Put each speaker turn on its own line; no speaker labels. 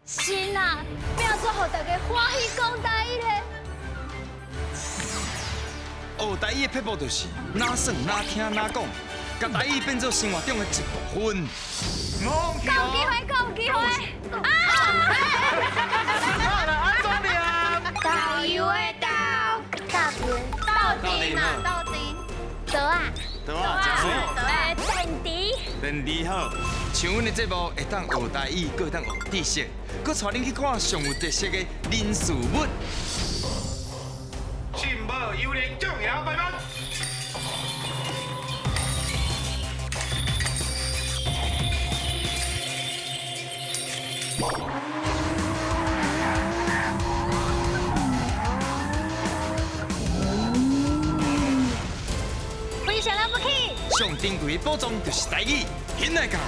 神啊，欲按怎予大家歡喜講台語咧？
學台語的撇步就是哪耍哪聽哪講，共台語變做生活中的一部分。
閣有機會，閣有機會！啊！
豆油的豆，
大便，鬥陣嘛，鬥陣，桌仔，
桌仔，誠媠。
電池，
電池好。像阮的節目會當學台語，閣會當學知識，閣帶恁去看上有特色的人事物。
信報有靈重要拜拜。
非常了不起。
上珍貴的寶藏就是台語，現來教。